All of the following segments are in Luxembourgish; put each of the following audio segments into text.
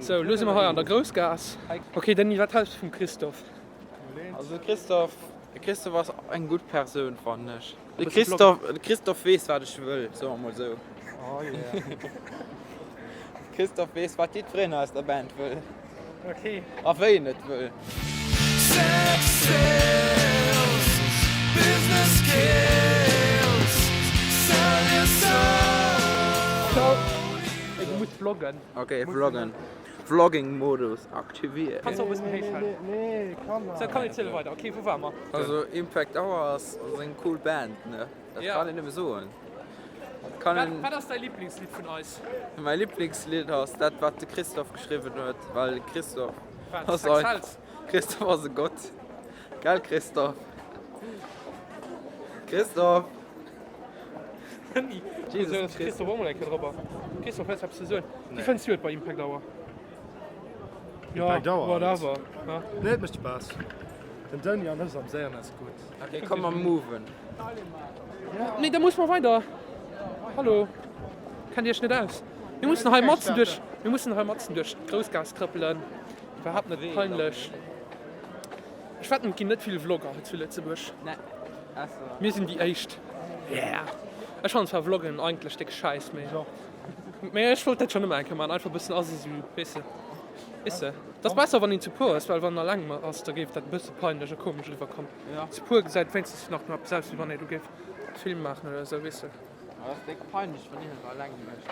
Sou, lo si mer hei an der Groussgaass. Ok, Denis, wat häls du vum Christophe? Also de Christophe, de Christophe ass eng gutt Persoun fannen ech. De Christophe, de Christophe weess wat ech wëll, soe mer mol sou. Oh yeah. De Christophe weess wat jiddwereen aus der Band wëll. Ok. A wéi en et wëll. Sex sells, business kills, sell your soul. Ciao. Ey, du muss vloggen. Ok, vloggen. Vlogging-Modus aktiviert. Kanns och e bëssen héich halen. Nee, kann Sou, komm erziel weider. Ok, wou ware mer? Also Impact Hour ass eng cool Band, ne? Dat Ja. kann een nëmme soen. Kann Wat, een. wat ass däi Liblingslidd vun eis? Mäi Liblingslidd ass dat wat de Christophe geschriwwen huet, well de Christophe Wat? ass Sex ein sells? Christophe ass e Gott. Gell Christophe? Christophe! Jesus Christophe och mol eng Kéier drop. Christophe, hues eppes ze soen? Wéi fënns du et bei Impact Hour? Ja, Impact Hour? whatever. Ja. Nee, et mécht Spaass. Den Denis an ech amséieren eis gutt. Ok, komm mer moven. Nee, da muss mer weider. Hallo. Kennt Dir iech net aus? Mir mussen hei matzen duerch, mir mussen hei matzen duerch d'Groussgaass trëppelen. Iwwerhaapt net peinlech. Ech wetten et ginn net vill Vlogger hei zu Lëtzebuerg. Mir sinn déi éischt. Yeah! Ech fannen zwar Vloggen eigentlech déck Schäiss, mee mee ech wollt dat schonn ëmmer eng Kéier maachen, einfach e bëssen assi sou, weess de. Weess de, et ass besser wann een zu puer ass, well wann een alleng ass, da géif dat e bësse peinlech a komesch eriwwer kommen. Zu puer gesäit et wéinstens nach no eppes aus, wéi wann ee do géif Film maachen oder esou, weess de. Ass déck peinlech wann een et alleng mécht.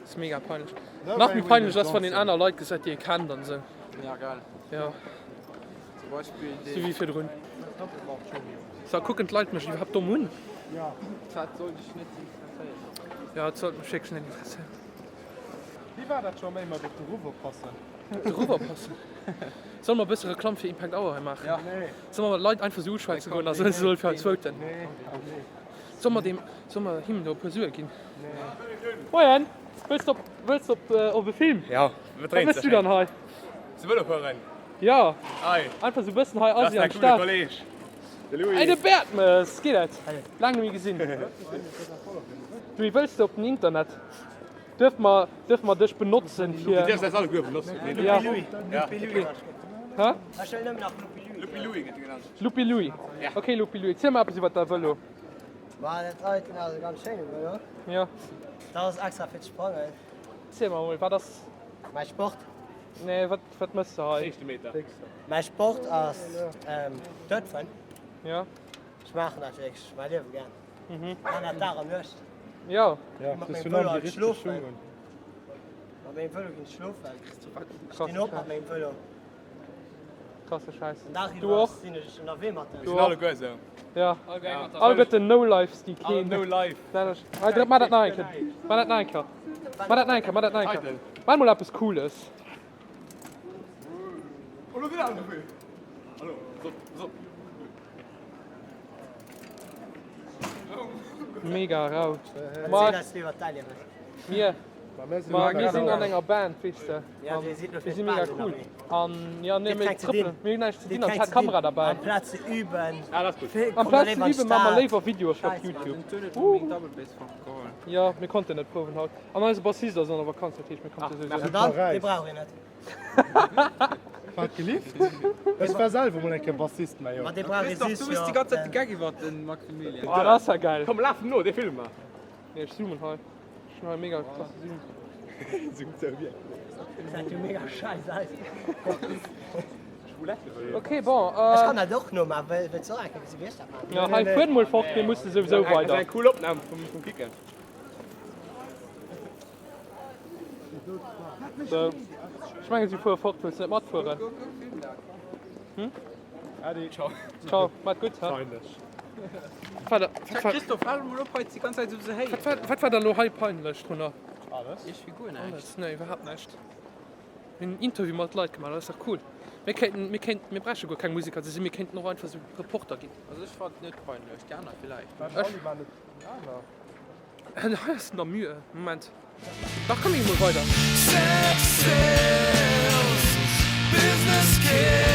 Ass mega peinlech. Nach méi peinlech ass wann een aner Leit gesäit déi ee kennt an esou. Ja gell. Ja. Zum Beispill Sou wéi virdrun. So, kucken d'Leit mech iwwerhaapt domm un? Dat sollt dech net interesséieren. Ja, et sollt mech wierklech net interesséieren. Wéi war dat scho méi mat op de Ruff oppassen? Op de Ruff oppassen? Solle mer e bësse Reklamm fir Impact Hour hei maachen? Ja. Solle mer d'Leit einfach sou uschwätzen goen a soen, se solle fir eis voten? Nee, nee. Solle mer deem, solle mer him do e puer Sue ginn? Moien! Wëlls de op, wëlls de op, op e Film? Ja, wat Wat dréint méchs du dann hei? Ze Vëlo fueren. Ja, Ei, einfach sou bëssen hei dat Asi ass an däi coole d'Stad. Kolleg, de Louis. Ey, de Bertmes! Geet et? Laang net méi gesinn. Louis, wëlls de op den Internet? Duerfe mer, duerfe mer dech benotzen Du fir. dierfs eis alleguer benotzen. Nee, Ja. Ja. Okay. Hä? Ech wëll nëmmen nach Lupi Louis. Lupi Louis gëtt e genannt. Lupi Louis. Ja. Okay, Lupi Louis, ziel mer eppes iwwer däi Vëlo. Ma dat heiten ass e ganz schéine Vëlo. Ja. Dat ass extra fir ze sprangen. Ziel mer mol, wat ass. Mäi Sport? Nee, wat, wat mëss de hei? Éischte Meter. Mäi Sport ass Dëtfen. Ja. Ech maachen dat wierklech mäi Liewe gär. Mhm. Maachen dat Dag an Nuecht. Ja. Ja, Mat kriss mengem du Vëlo nach déi halt richteg schlofen. Schung un. Mat mengem Vëlo ginn ech schlofen. Ech Krasse stinn op mat Schäiss. mengem Vëlo. Krasse Schäiss. Den Dag Du iwwer och? sinn ech ënnerwee mat Mir dem. sinn alleguer esou. Ja. Alleguerten No-Lifes, déi All keen. no life. Hei, drëpp, maach dat nach eng Kéier. Maach dat nach eng Kéier. Maach dat nach eng Kéier, maach dat nach eng Kéier. Maach mol eppes Cooles. Oh, lo sinn aner dofir. Hallo, so, so. Mega rau. Erzähl eis iwwer däi Liewen. Mir, Ma ma mir sinn an enger Band, weess de. Ja, dir sidd lo Mir fir si mega d'Band cool. ënnerwee. An ja, nee, Dir mir keng ze trëppelen. dinn. Mir hunn näischt ze Dir dinn an keng ech hat ze dinn. d'Kamera derbäi. Amplaz ze üben, Ah, dat ass gutt. Amplaz kommt ze üben, maache mer léiwer Videoe fir op YouTube. Den Tun huet mol meng Double Bass fortgeholl. Ja, mir konnten net prouwen haut. An eise Bassist ass an der Vakanz, dat heescht mir konnte souwisou net. Dann, Paräis. dee brauch een net. Wat gelift? Ech war selwer mol eng Kéier Bassist, mä jo. Ma dee brauch ee Christophe, süß, du bist jo. déi ganz Zäit de Gag iwwert den Maximilian. Oh, dat ass ja geil. Komm, laf no, dee filme mer. Nee, ech zoomen hei. Ech hunn hei mega krasse Zoom. Zoomt sou wierklech. Gesäit jo mega scheiss aus. Ok, bon. Ech kann dat och nomaachen. Wëlls du och eng Kéier gesi wéi ech dat maachen? Ja, hei fuert mol fort, mir musse souwisou Dat ass weider. eng cool Opnam vum Kicken. Sou, ech mengen si fuere fort. Wëlls de net matfueren? Hm? Ade. Ciao. Ciao, maat gutt, ha? Peinlech. Wat war, wat war, Christophe, hal mol op hei déi ganz Zäit esou ze héieren. wat war, wat war da lo hei peinlech drunner? Alles. Ech fir guer näischt. Alles? Nee, iwwerhaapt näischt. Mir hunn en Interview mat Leit gemaach, dat ass dach cool. Mir kéinten, mir kéinten, mir bräuche guer keng Musiker ze sinn, mir kéinten och einfach sou Reporter ginn. Also ech fand et net peinlech, déi aner villäicht. Ech. Waren et aner? Hei ass den Amüe. Moment. Dach komm mir gi mol weider. Sex sells, business kills.